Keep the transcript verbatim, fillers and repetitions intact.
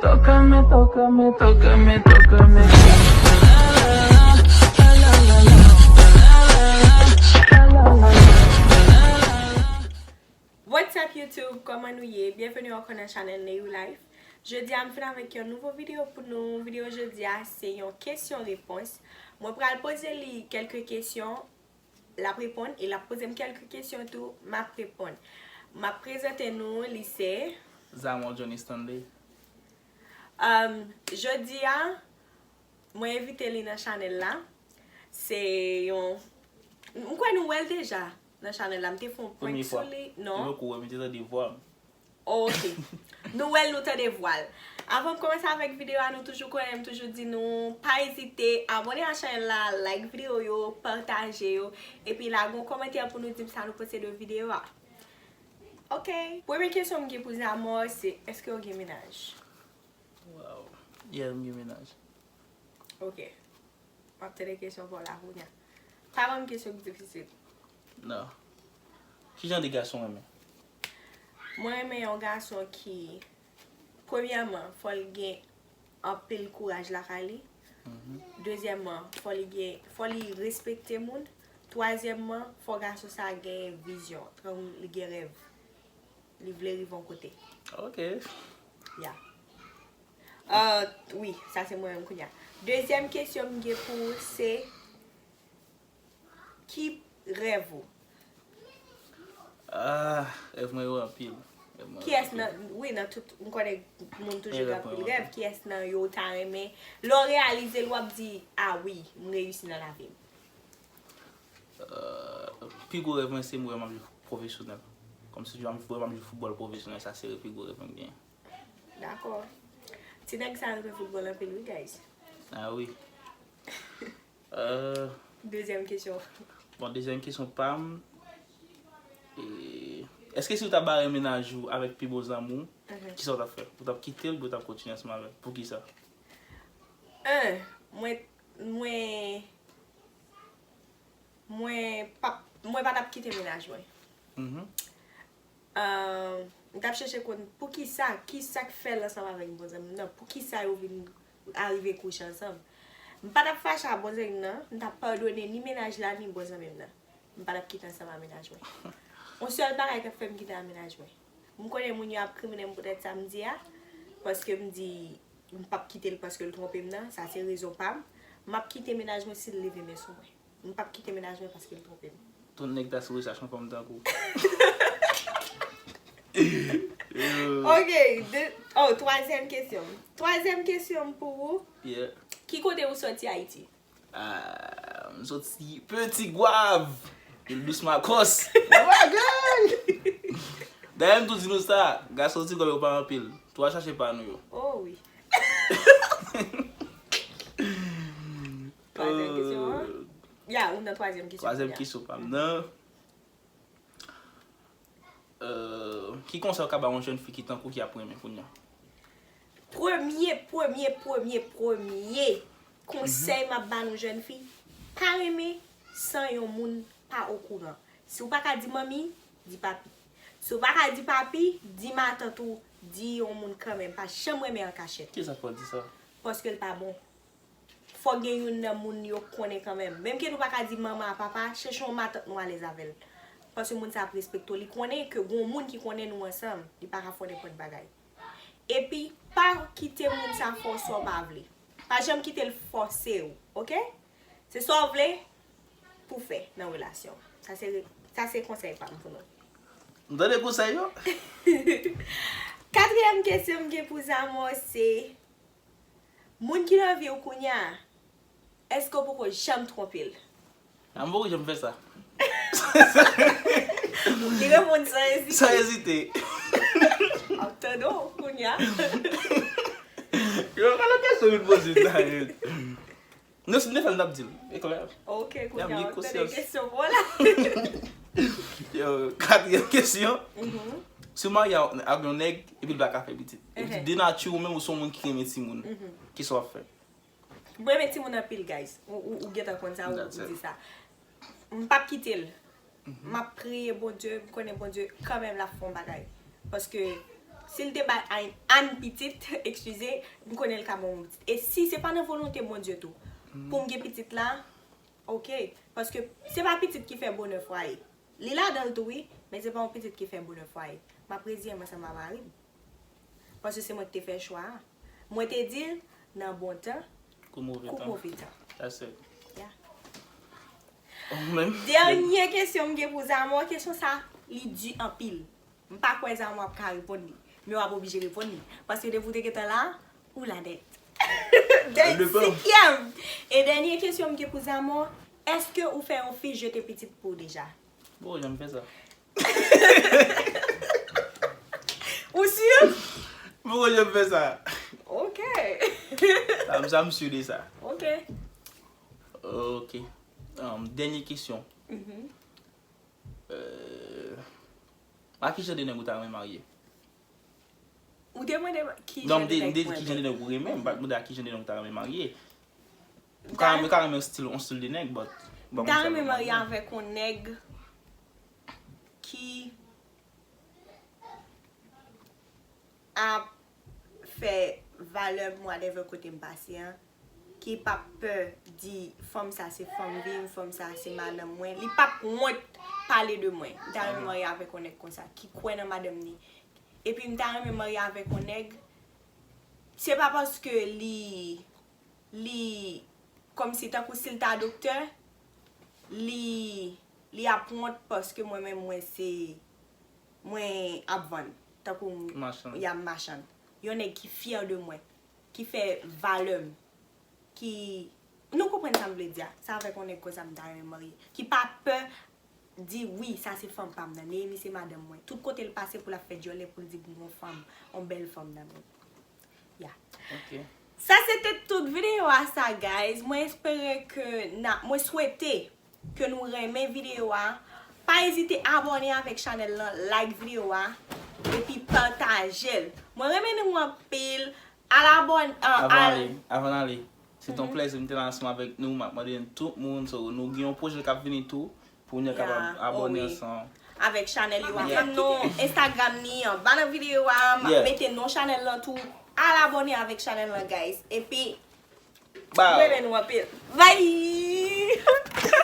Tócame, tócame, tócame, tócame. What's up YouTube? Kòman nou ye? Byenveni ankò nan chanèl Neyou Life. Jodi a m vin avèk yon nouvo videyo pou nou. Videyo jodi a se yon kesyon repons. Mwen pral poze li kèlke kesyon, l ap reponn, e l ap poze m kèlke kesyon tou, m ap reponn. M ap prezante nou, li se Zamor Johnny Stanley. Um, jodi a, mwen envite li nan chanèl la. Se yon, m kwè nou wè l deja nan chanèl la. M te fè yon prank sou li. Non. Premye fwa. Mwen poko wè, mwen te tande vwa m. Oh, ok. Nou wè l, nou tande vwa l. Avan m kòmanse avèk videyo a, nou toujou konnen, m toujou di nou, pa ezite, abòne a chanèl la, like videyo yo, pataje yo, epi lage yon kòmantè pou nou di m sa nou panse de videyo a. Ok. Premye kesyon m gen pou Zamor se, èske w gen mennaj? Wow. Yeah, m gen mennaj. Ok. M ap tande kesyon pa w la kounye a. Pa ban m kesyon ki difisil. Non. Ki jan de gason w renmen? Mwen renmen yon gason ki, premyèman, fò l gen anpil kouraj lakay li. Dezyèmman, fò li gen, fò li respekte moun. Twazyèmman, fò gason sa gen vizyon, tankou li gen rèv. Li vle rive yon kote. Ok. Ya. Euh, wi, sa se mwen menm kounye a. Dezyèm kesyon m gen pou ou se, ki rèv ou? Ah, rèv mwen yo anpil. Rèv mwen yo Kiyès anpil. Nan, wi, nan tout, m konnen moun toujou Rèv gen anpil mwen yo rèv, kiyès nan yo ou ta renmen, lè w reyalize l, w ap di, ah wi, m reyisi nan lavi m. Euh, pi gwo rèv mwen se m wè m ap jwe pwofesyonèl. Kòmsi m wè m ap jwe foutbòl pwofesyonèl, sa se pi gwo rèv mwen gen. Dakò. Ti nèg sa yo jwe foutbòl anpil wi, guys. Ah wi. Euh, Dezyèm kesyon. Bon, dezyèm kesyon pa m. E, èske si w ta bare mennaj ou avèk pi bon zanmi w, kisa w t ap fè? Ou t ap kite l oubyen w t ap kontinye ansanm avè l? Poukisa? En, mwen, mwen, mwen pa, mwen pa t ap kite mennaj mwen. Mhm. Euh, m t ap chèche konn poukisa, kisa k fè l ansanm avèk bon zanmi m nan, poukisa yo vin arive kouche ansanm. M pa t ap fache a bon zanmi m nan, m t ap padone ni mennaj la ni bon zanmi m nan. M pa t ap kite ansanm a mennaj mwen. Yon sèl bagay k ap fè m kite a mennaj mwen. M konnen moun yo ap krimine m poutèt sa m di a, paske m di m p ap kite l paske l twonpe m nan, sa se rezon pa m. M ap kite mennaj mwen si l leve men sou mwen. M p ap kite mennaj mwen paske l twonpe m. Tout nèg ta sou rechèch yon fanm tankou w. Ok, de, oh, twazyèm kesyon. Twazyèm kesyon m pou ou. Yeah. Ki kote ou soti Ayiti? Ah, m soti Petit Goâve. Île Douce Makos. Yon bagay! Dayè m tou di nou sa, gason Tigòv yo pa anpil. Tou al chache pa nou yo. Oh wi. Twazyèm kesyon an? Ya, ou nan twazyèm kesyon. Twazyèm kesyon pa m nan. Euh, ki konsèy w ka ba yon jèn fi ki tankou w ki ap renmen kounye a? Premye, premye, premye, premye konsèy m ap ba nou jèn fi, pa renmen san yon moun pa okouran. Si w pa ka di manmi, di papi. Si w pa ka di papi, di matant ou, di yon moun kanmenm. Pa janm renmen an kachèt. Kisa k fè w di sa? Paske l pa bon. Fòk gen youn nan moun yo konnen kanmenm. Menm ke nou pa ka di manman a papa, chèche yon matant nou alèz avè l. Paske moun sa ap respekte w. Li konnen ke gon moun ki konnen nou ansanm, li pa ka fè w nenpòt bagay. Epi, pa kite moun sa fè w sa w pa vle. Pa janm kite l fòse w, oke? Se sa w vle pou w fè nan relasyon. Sa se, sa se konsèy pa m pou nou. M tande konsèy yo. Katriyèm kesyon m gen pou Zamor se, moun ki nan vi w kounye a, èske w poko janm twonpe l? A m poko janm fè sa. Li reponn san ezite. San ezite. M ap tande w kounye a. Yo, pa lòt kesyon vin poze la. Non, si m te fè l, m t ap di l. E klè. Ok, Y ap kounye a, li m ap tande konsyans. Kesyon pou w la. Yo, katriyèm kesyon. Si w marye ak yon nèg, epi l pa ka fè pitit. Epi Mhm. de nati, ou menm, ou se yon moun ki renmen timoun. Kisa w ap fè? Mwen renmen timoun anpil, guys. Ou, ou, ou gentan konn sa, ou, That's ou it. Di sa. M p ap kite l. M ap priye Bondye, m konnen Bondye kanmenm l ap fè yon bagay. Paske Si l te bay Ann, Ann pitit, eskize, m konnen l ka ban mwen pitit. E si se pa nan volonte Bondye tou, pou m gen pitit la, ok. Paske se pa pitit ki fè bonè fwaye. Li ladan l tou, wi, men se pa yon pitit ki fè bonè fwaye. M ap reziyen m ansanm a mari m. Paske se mwen ki te fè chwa a. Mwen te di l nan bon tan, kou move tan. That's it. Yeah. Ou menm? Dènye kesyon m gen pou Zamò, kesyon sa, li di anpil. M pa kwè Zamò ap ka reponn li, men w ap oblije reponn li. Paske depi w te gentan la, ou la nèt. Dènye, senkyèm e dènye kesyon m gen pou Zamò, èske ou fè yon fi jete pitit pou ou deja? Bon, janm fè sa. Ou si? Mwen konn jan m fè sa. Ok. Sa m sa m si de sa. Ok. Ok. Um, dènye kesyon. Mhm. Euh, a ki jan de nèg ou ta renmen marye? Ou te mande ki jan de nèg mwen renmen. Non, m te di ki jan de nèg ou renmen, m pa t mande a ki jan de nèg ou ta renmen marye. M ka renmen, ka renmen yon stil, yon stil de nèg, but. M ta renmen marye avèk yon nèg ki ap fè valè m whatever kote m pase an, ki p ap pè di fanm sa se fanm vi m, fanm sa se madanm mwen. Li p ap wont pale de mwen. M ta renmen marye avèk yon nèg konsa, ki kwè nan madanm ni. Epi m ta renmen marye avèk yon nèg, se pa paske li li kòmsi tankou si l ta doktè, li, li ap wont paske mwen menm mwen se, mwen ap vann, tankou m, machann. Ya, m machann. Yon nèg ki fyè de mwen, ki fè valè m, ki, nou konprann sa m vle di a, se avèk yon nèg konsa m ta renmen marye, ki pa pè di wi, sa se fanm pa m nan, Néhémie se madanm mwen. Tout kote l pase pou l ap fè dyòlè pou l di m gon fanm, yon bèl fanm nan men l. Ya. Ok. Sa se te tout videyo a sa, guys. Mwen espere ke na, mwen swete ke nou renmen videyo a. Pa ezite abòne avèk chanèl lan, like videyo a, epi pataje l. Mwen renmen nou anpil. Al abòne, uh, avan n ale, avan n ale, se t on plèzi m te la ansanm avèk nou. M ap mande n tout moun, so, nou gen yon pwojè k ap vini tou, pou nou kapab abòne ansanm avèk chanèl yo a. Menm non Instagram ni anba nan videyo a, m ap mete non chanèl lan tou. Al abòne avèk chanèl lan, guys. Epi, mwen renmen nou anpil. Bye!